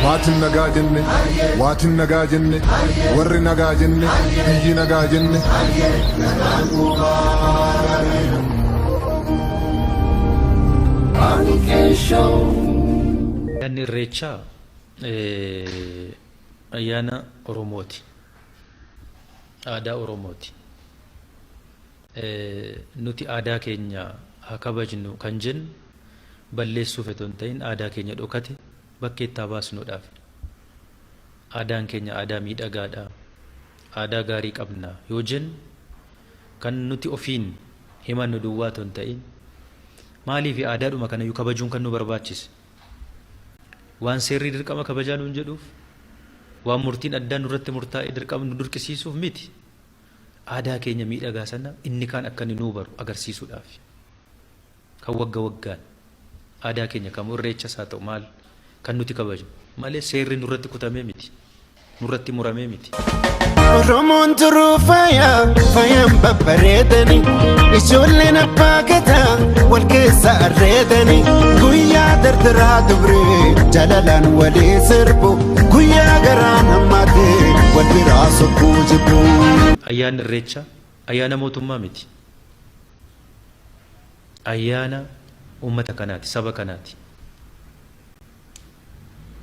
Maatiin nagaa jenne, waatiin nagaa jenne, warri nagaa jenne, biyyi nagaa jenne. Ayyaanni Irreechaa ayyaana Oromooti. Aadaa Oromooti. Nuti aadaa keenya haa kabajnu kan jennu balleessuuf otoo hin ta'in aadaa keenya dhokate bakkeetti haa baasnuudhaaf. Aadaan keenya aadaa miidhagaadha, aadaa gaarii qabna yoo jennu kan nuti ofiin himannu duwwaa otoo hin ta'in maaliif aadaadhuma kanayyuu kabajuun kan nu barbaachise? Waan seerri dirqama kabajaa nuun jedhuuf, waan murtiin addaa nurratti murtaa'ee dirqama nu dirqisiisuuf miti. Aadaa keenya miidhagaa sana inni kaan akka inni nuu baru agarsiisuudhaafi. Kan wagga waggaan aadaa keenya kamuu irreechas haa ta'u maal kan nuti kabajnu malee seerri nurratti kutamee miti. Nurratti muramee miti. Oromoon turuu faaya faayaan babbareedani ijoolleen abbaa gadaa wal keessa arreedani guyyaa dardaraa dubree jaalalaan walii sirbu guyyaa garaan hammaate wal biraa sokkuu jibbu. Ayyaanni Irreechaa ayyaana mootummaa miti. Ayyaana uummata kanaati, saba kanaati.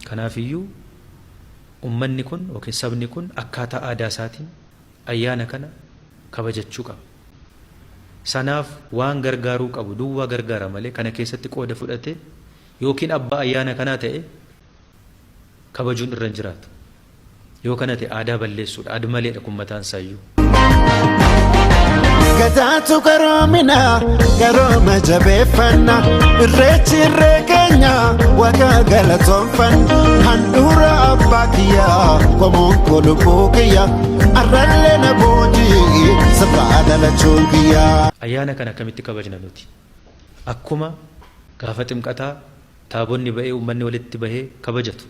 Kanaafiyyuu uummanni kun yookiin sabni kun akkaataa aadaa isaatiin ayyaana kana kabajachuu qaba. Sanaaf waan gargaaruu qabu duwwaa gargaara malee kana keessatti qooda fudhatee yookiin abbaa ayyaana kanaa ta'e kabajuun irra hin jiraatu. Yoo kana ta'e aadaa balleessuudha. Aad-maleedha kun mataan isaayyuu. Gadaatu qaroomina qarooma jabeeffanna irreechi irree keenya waaqa galatoonfanna handhuura abbaa kiyyaa qomoon koo lubbuu kiyya arrallee na boojii sirraa dhalachuun kiyya. Ayyaana kana akkamitti kabajna nuti? Akkuma gaafa ximqataa taabonni ba'ee uummanni walitti bahee kabajatu.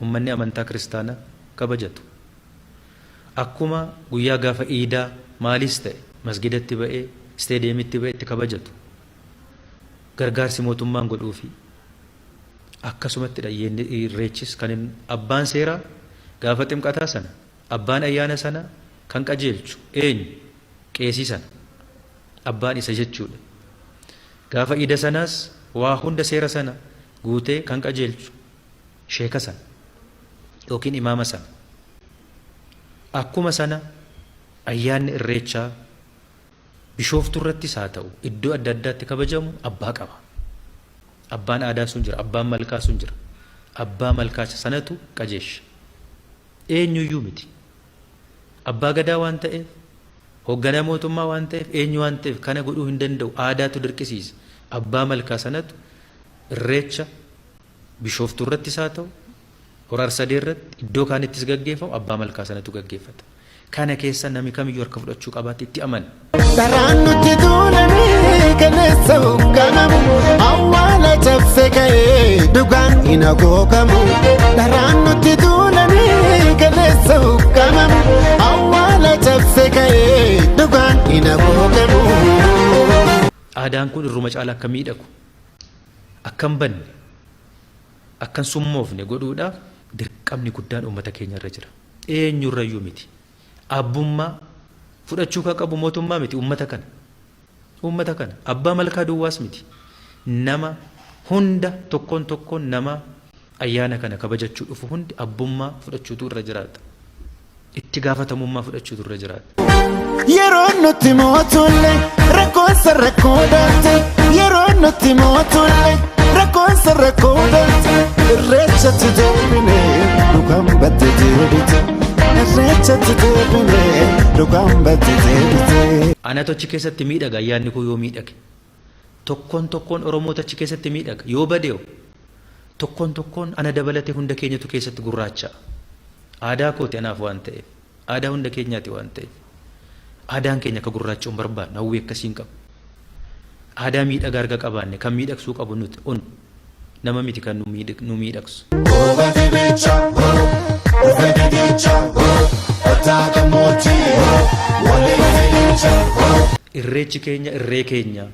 Uummanni amantaa kiristaanaa kabajatu. Akkuma guyyaa gaafa iidaa maaliis ta'e masgidatti ba'ee isteediyeemitti ba'ee itti kabajatu. Gargaarsi mootummaan godhuufi akkasumattidha irreechis kan abbaan seeraa gaafa ximqataa sana abbaan ayyaana sana kan qajeelchu eenyu qeesii sana abbaan isa jechuudha. Gaafa iida sanaas waa hunda seera sana guutee kan qajeelchu sheeka sana yookiin imaama sana. Akkuma sana ayyaanni Irreechaa Bishooftuu irrattis haa ta'u iddoo adda addaatti kabajamu abbaa qaba. Abbaan aadaa sun jira, abbaan malkaa sun jira. Abbaa malkaa sanatu qajeesha. Eenyuyyuu miti. Abbaa gadaa waan ta'eef, hoogganaa mootummaa waan ta'eef, eenyu waan ta'eef kana godhuu hin danda'u. Aadaatu dirqisiisa. Abbaa malkaa sanatu Irreecha Bishooftuu irrattis haa ta'u, Hora Arsadee irratti, iddoo kaanittis gaggeeffamu abbaa malkaa sanatu gaggeeffata. Kana keessa nami kamiyyuu harka fudhachuu qabaatti itti amana. Karaan nutti duulanii kaleessa hogganamu awwaala cabse ka'ee dhugaan hin hagoogamu. Karaan nutti duulanii kaleessa hogganamu awwaala cabse ka'ee dhugaan hin hagoogamu. Aadaan kun irruma caala akka miidhagu, akka hin banne, akka hin summoofne godhuudhaaf dirqamni guddaan uummata keenya irra jira. Eenyurrayyuu miti. Abbummaa fudhachuu kan qabu mootummaa miti uummata kana. Uummata kana. Abbaa malkaa duwwaas miti. Nama hunda tokkoon tokkoon nama ayyaana kana kabajachuu dhufu hundi abbummaa fudhachuutu irra jiraata. Itti gaafatamummaa fudhachuutu irra jiraata. Yeroo nutti mootulle rakkoonsa rakkoo daalte yeroo nutti mootulle rakkoonsa rakkoo daalte irreechatti deebine dhugaan badde deebite irreechatti deebine dhugaan badde deebite. Anatu achi keessatti miidhaga ayyaanni koo yoo miidhage. Tokkoon tokkoon Oromoota achi keessatti miidhaga. Yoo badeeho tokkoon tokkoon ana dabalatee hunda keenyatu keessatti gurraacha'a. Aadaa kooti anaaf waan ta'eef. Aadaa hunda keenyaati waan ta'eef. Aadaan keenya akka gurraacha'u hin barbaannu. Hawwii akkasii hin qabu. Aadaa miidhagaa erga qabaanne kan miidhagsuu qabu nuti un nama miti kan nu miidhagsu. Irreechi keenya irree keenya.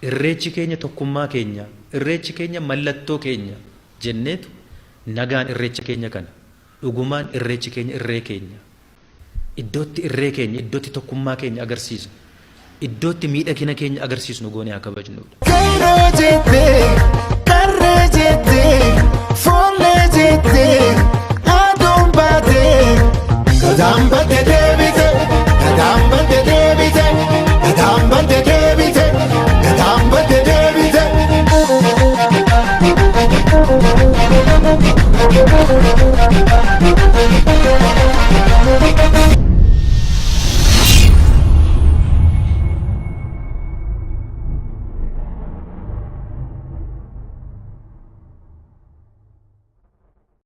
Irreechi keenya tokkummaa keenya. Irreechi keenya mallattoo keenya jenneetu Nagaan irreecha keenya kana dhugumaan irreechi keenya irree keenya iddootti irree keenya iddootti tokkummaa keenya agarsiisnu iddootti miidhagina keenya agarsiisnu goonee haa kabajnudha. Kairoo jettee, qarree jettee, foollee jettee, aduun baatee, gadaan battee.